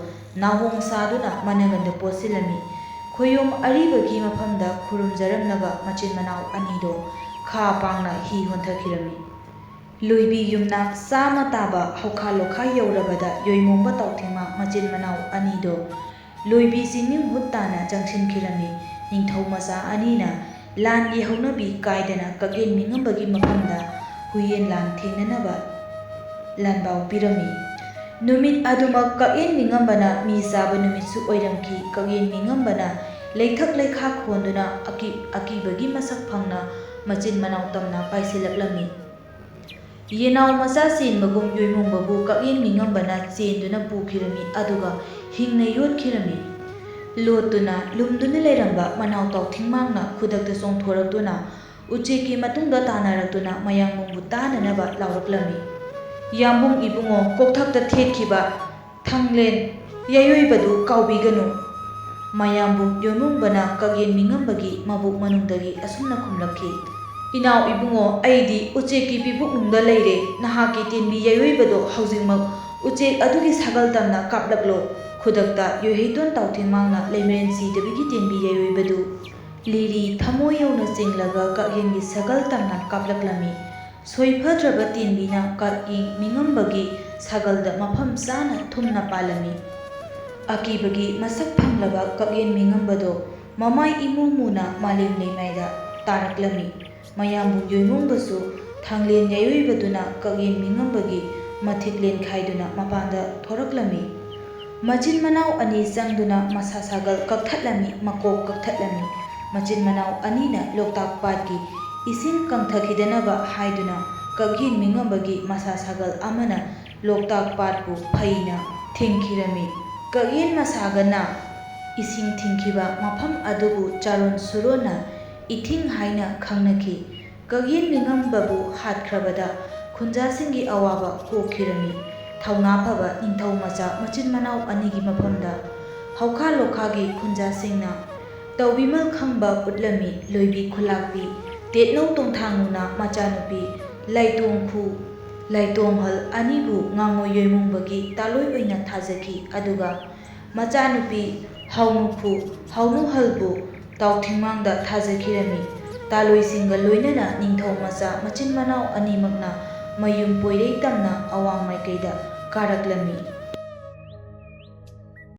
ꯅꯥꯍꯣꯡ ꯁꯥꯗꯨꯅ ꯃꯅꯪꯒꯟꯗ ꯄꯣꯠꯁꯤꯜꯂꯝꯃꯤ꯫ ꯈꯣꯌꯨꯝ ꯑꯔꯤꯕꯒꯤ ꯃꯐꯝꯗ ꯈꯨꯔꯨꯝꯖꯔꯝꯂꯕ ꯃꯆꯤꯟ ꯃꯅꯥꯎ ꯑꯅꯤꯗꯣ ꯈꯥ ꯄꯥꯡꯅ ꯍꯤ ꯍꯣꯟꯊꯈꯤꯔꯝꯃꯤ꯫ ꯂꯣꯏꯕꯤ ꯌꯨꯝꯅꯥꯛ ꯆꯥꯝꯃ ꯇꯥꯕ ꯍꯧꯈꯥ ꯂꯣꯈꯥ ꯌꯧꯔꯕꯗ ꯌꯣꯏꯃꯣꯡꯕ ꯇꯥꯎꯊꯤꯡꯃꯥꯡ ꯃꯆꯤꯟ ꯃꯅꯥꯎ ꯑꯅꯤꯗꯣ ꯂꯣꯏꯕꯤ ꯆꯤꯡꯃꯤ ꯃꯍꯨꯠ ꯇꯥꯅ ꯆꯪꯁꯤꯟꯈꯤꯔꯝꯃꯤ꯫ ꯅꯤꯡꯊꯧ ꯃꯆꯥ ꯑꯅꯤꯅ ꯂꯥꯟꯒꯤ ꯍꯧꯅꯕꯤ ꯀꯥꯏꯗꯅ ꯀꯛꯌꯦꯟ ꯃꯤꯉꯝꯕꯒꯤ ꯃꯐꯝꯗ ꯍꯨꯏꯌꯦꯟ ꯂꯥꯟ ꯊꯦꯡꯅꯅꯕ ꯂꯥꯟꯕꯥꯎ ꯄꯤꯔꯝꯃꯤ꯫ ꯅꯨꯃꯤꯠ ꯑꯗꯨꯃꯛ ꯀꯛꯌꯦꯟ ꯃꯤꯉꯝꯕꯅ ꯃꯤ ꯆꯥꯕ ꯅꯨꯃꯤꯠꯁꯨ ꯑꯣꯏꯔꯝꯈꯤ꯫ ꯀꯛꯌꯦꯟ ꯃꯤꯉꯝꯕꯅ ꯂꯩꯊꯛ ꯂꯩꯈꯥ ꯈꯣꯟꯗꯨꯅ ꯑꯀꯤ-, ꯑꯀꯤꯕꯒꯤ ꯃꯁꯛ ꯐꯪꯅ ꯃꯆꯤꯟ ꯃꯅꯥꯎ ꯇꯝꯅ ꯄꯥꯏꯁꯤꯜꯂꯛꯂꯝꯃꯤ꯫ ꯌꯦꯅꯥꯎ ꯃꯆꯥ ꯆꯦꯟꯕꯒꯨꯝ ꯌꯣꯏꯃꯣꯡꯕꯕꯨ ꯀꯛꯌꯦꯟ ꯃꯤꯉꯝꯕꯅ ꯆꯦꯟꯗꯨꯅ ꯄꯨꯈꯤꯔꯝꯃꯤ, ꯑꯗꯨꯒ ꯍꯤꯡꯅ ꯌꯣꯠꯈꯤꯔꯝꯃꯤ꯫ ꯂꯣꯠꯇꯨꯅ ꯂꯨꯝꯗꯨꯅ ꯂꯩꯔꯝꯕ ꯃꯅꯥꯎ ꯇꯥꯎꯊꯤꯡꯃꯥꯡꯅ ꯈꯨꯗꯛꯇ ꯆꯣꯡꯊꯣꯔꯛꯇꯨꯅ ꯎꯆꯦꯛꯀꯤ ꯃꯇꯨꯡꯗ ꯇꯥꯟꯅꯔꯛꯇꯨꯅ ꯃꯌꯥꯡꯕꯨꯡꯕꯨ ꯇꯥꯅꯅꯕ ꯂꯥꯎꯔꯛꯂꯝꯃꯤ꯫ "ꯌꯥꯝꯕꯨꯡ ꯏꯕꯨꯡꯉꯣ, ꯀꯣꯛꯊꯛꯇ ꯊꯦꯠꯈꯤꯕ ꯊꯥꯡꯂꯦꯟ ꯌꯩꯔꯣꯏꯕꯗꯨ ꯀꯥꯎꯕꯤꯒꯅꯨ꯫" ꯃꯌꯥꯝꯕꯨ ꯌꯣꯟꯃꯨꯡꯕꯅ ꯀꯛꯌꯦꯟ ꯃꯤꯉꯝꯕꯒꯤ ꯃꯕꯨꯛ ꯃꯅꯨꯡꯗꯒꯤ ꯑꯁꯨꯝꯅ ꯈꯨꯝꯂꯛꯈꯤ, "ꯏꯅꯥꯎ ꯏꯕꯨꯡꯉꯣ, ꯑꯩꯗꯤ ꯎꯆꯦꯛꯀꯤ ꯄꯤꯕꯨꯛꯅꯨꯡꯗ ꯂꯩꯔꯦ꯫ ꯅꯍꯥꯛꯀꯤ ꯇꯦꯟꯕꯤ ꯌꯩꯔꯣꯏꯕꯗꯣ ꯍꯧꯖꯤꯛꯃꯛ ꯎꯆꯦꯛ ꯑꯗꯨꯒꯤ ꯁꯥꯒꯜ ꯇꯝꯅ ꯀꯥꯞꯂꯛꯂꯣ꯫" ꯈꯨꯗꯛꯇ ꯌꯣꯏꯍꯩꯇꯣꯟ ꯇꯥꯎꯊꯤꯡꯃꯥꯡꯅ ꯂꯩꯃꯔꯦꯟ ꯁꯤꯗꯕꯤꯒꯤ ꯇꯦꯟꯕꯤ ꯌꯩꯔꯣꯏꯕꯗꯨ ꯂꯤꯔꯤ ꯊꯃꯣꯏ ꯌꯧꯅ ꯆꯤꯡꯂꯒ ꯀꯛꯌꯦꯟꯒꯤ ꯁꯥꯒꯜ ꯇꯝꯅ ꯀꯥꯞꯂꯛꯂꯝꯃꯤ꯫ ꯁꯣꯏꯐꯗ꯭ꯔꯕ ꯇꯦꯟꯕꯤꯅ ꯀꯛꯌꯦꯟ ꯃꯤꯉꯝꯕꯒꯤ ꯁꯥꯒꯜꯗ ꯃꯐꯝ ꯆꯥꯅ ꯊꯨꯝꯅ ꯄꯥꯜꯂꯝꯃꯤ꯫ ꯑꯀꯤꯕꯒꯤ ꯃꯁꯛ ꯐꯪꯂꯕ ꯀꯛꯌꯦꯟ ꯃꯤꯉꯝꯕꯗꯣ ꯃꯃꯥꯏ ꯏꯃꯨ ꯃꯨꯅ ꯃꯥꯂꯦꯝ ꯂꯩꯃꯥꯏꯗ ꯇꯥꯔꯛꯂꯝꯃꯤ꯫ ꯃꯌꯥꯝꯕꯨ ꯌꯣꯏꯃꯣꯡꯕꯁꯨ ꯊꯥꯡꯂꯦꯟ ꯌꯩꯔꯣꯏꯕꯗꯨꯅ ꯀꯛꯌꯦꯟ ꯃꯤꯉꯝꯕꯒꯤ ꯃꯊꯤꯛ ꯂꯦꯟꯈꯥꯏꯗꯨꯅ ꯃꯄꯥꯟꯗ ꯊꯣꯔꯛꯂꯝꯃꯤ꯫ ꯃꯆꯤꯟ ꯃꯅꯥꯎ ꯑꯅꯤ ꯆꯪꯗꯨꯅ ꯃꯁꯥ ꯁꯥꯒꯜ ꯀꯛꯊꯠꯂꯝꯃꯤ, ꯃꯀꯣꯛ ꯀꯛꯊꯠꯂꯝꯃꯤ꯫ ꯃꯆꯤꯟ ꯃꯅꯥꯎ ꯑꯅꯤꯅ ꯂꯣꯛꯇꯥꯛ ꯄꯥꯠꯀꯤ ꯏꯁꯤꯡ ꯀꯪꯊꯈꯤꯗꯅꯕ ꯍꯥꯏꯗꯨꯅ ꯀꯛꯌꯦꯟ ꯃꯤꯉꯝꯕꯒꯤ ꯃꯁꯥ ꯁꯥꯒꯜ ꯑꯃꯅ ꯂꯣꯛꯇꯥꯛ ꯄꯥꯠꯄꯨ ꯐꯩꯅ ꯊꯤꯡꯈꯤꯔꯝꯃꯤ꯫ ꯀꯛꯌꯦꯟ ꯃꯁꯥꯒꯅ ꯏꯁꯤꯡ ꯊꯤꯡꯈꯤꯕ ꯃꯐꯝ ꯑꯗꯨꯕꯨ ꯆꯥꯔꯣꯟ ꯁꯨꯔꯣꯟꯅ ꯏꯊꯤꯡ ꯍꯥꯏꯅ ꯈꯪꯅꯈꯤ꯫ ꯀꯛꯌꯦꯟ ꯃꯤꯉꯝꯕꯕꯨ ꯍꯥꯠꯈ꯭ꯔꯕꯗ ꯈꯨꯟꯖꯥꯁꯤꯡꯒꯤ ꯑꯋꯥꯕ ꯀꯣꯛꯈꯤꯔꯝꯃꯤ꯫ ꯊꯧꯅꯥ ꯐꯕ ꯅꯤꯡꯊꯧ ꯃꯆꯥ ꯃꯆꯤꯟ ꯃꯅꯥꯎ ꯑꯅꯤꯒꯤ ꯃꯐꯝꯗ ꯍꯧꯈꯥ ꯂꯣꯈꯥꯒꯤ ꯈꯨꯟꯖꯥꯁꯤꯡꯅ ꯇꯧꯕꯤꯃꯜ ꯈꯪꯕ ꯎꯠꯂꯝꯃꯤ꯫ ꯂꯣꯏꯕꯤ ꯈꯨꯂꯥꯛꯄꯤ ꯇꯦꯠꯅꯧ ꯇꯣꯡꯊꯥꯡꯉꯨꯅ ꯃꯆꯥꯅꯨꯄꯤ ꯂꯥꯏꯇꯣꯡꯈꯨ, ꯂꯥꯏꯇꯣꯡꯍꯜ ꯑꯅꯤꯕꯨ ꯉꯥꯉꯣꯏ ꯌꯣꯏꯃꯨꯡꯕꯒꯤ ꯇꯥꯂꯣꯏ ꯑꯣꯏꯅ ꯊꯥꯖꯈꯤ, ꯑꯗꯨꯒ ꯃꯆꯥꯅꯨꯄꯤ ꯍꯥꯎꯅꯨꯈꯨ, ꯍꯥꯎꯅꯨꯍꯜꯕꯨ ꯇꯥꯎꯊꯤꯡꯃꯥꯡꯗ ꯊꯥꯖꯈꯤꯔꯝꯃꯤ꯫ ꯇꯥꯂꯣꯏꯁꯤꯡꯒ ꯂꯣꯏꯅꯅ ꯅꯤꯡꯊꯧ ꯃꯆꯥ ꯃꯆꯤꯟ ꯃꯅꯥꯎ ꯑꯅꯤꯃꯛꯅ ꯃꯌꯨꯝ ꯄꯣꯏꯔꯩ ꯇꯝꯅ ꯑꯋꯥꯡ ꯃꯥꯏꯀꯩꯗ ꯀꯥꯔꯛꯂꯝꯃꯤ꯫